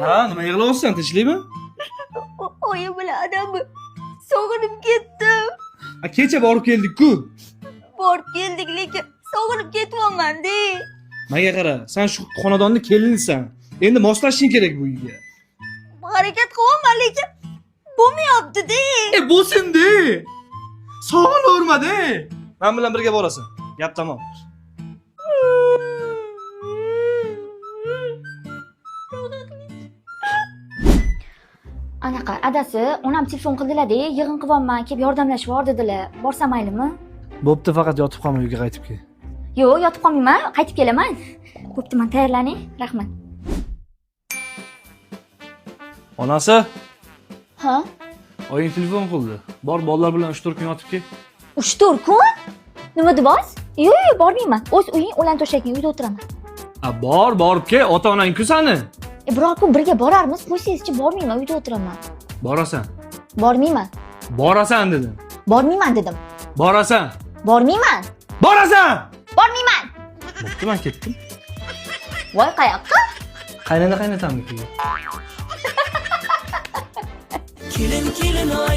Ha, nima yig'layapsan, tinchlikmi? Oyim bilan adamni sog'inib ketdim. Ha, kecha borib keldik-ku. Borib keldik, lekin sog'inib ketyapman-da. Menga qara, sen shu xonadonni kelinisan. Endi moslashishing kerak bu uyga. Harakat qilyapman, lekin bo'lmayapti-da. E, bo'lsin-de. Sog'inaverma-de. Men bilan birga borasan. Gap tamom. Anaqa adasi, onam telefon qildilar-da, yig'in qilyapman, kelib yordamlashib yubor dedilar. Borsam maylimi? Bo'pti, faqat yotib qolma, uyga qaytib kel. Yo'q, yotib qolmayman, qaytib kelaman. Bo'pti, man tayyorlaning. Rahmat. Onasi, Ha? oying telefon qildi. Bor, bolalar bilan 3-4 kun yotib kel. 3-4 kun? Nima deyapsiz? Yo'q, yo'q, bormayman. O'z uying, o'lan to'shaging, uyda o'tiraman. A, bor, borib kel, ota-onang-ku sani. E, biror kun birga borarmiz, qo'ysangizchi, bormayman, uyda o'tiraman. Borasan. Bormayman. Borasan dedim. Bormayman dedim. Borasan. Bormayman. Borasan! Bormayman. Bo'pti, men ketdim. Voy, qayoqqa? Qaynana qaynatamnikiga.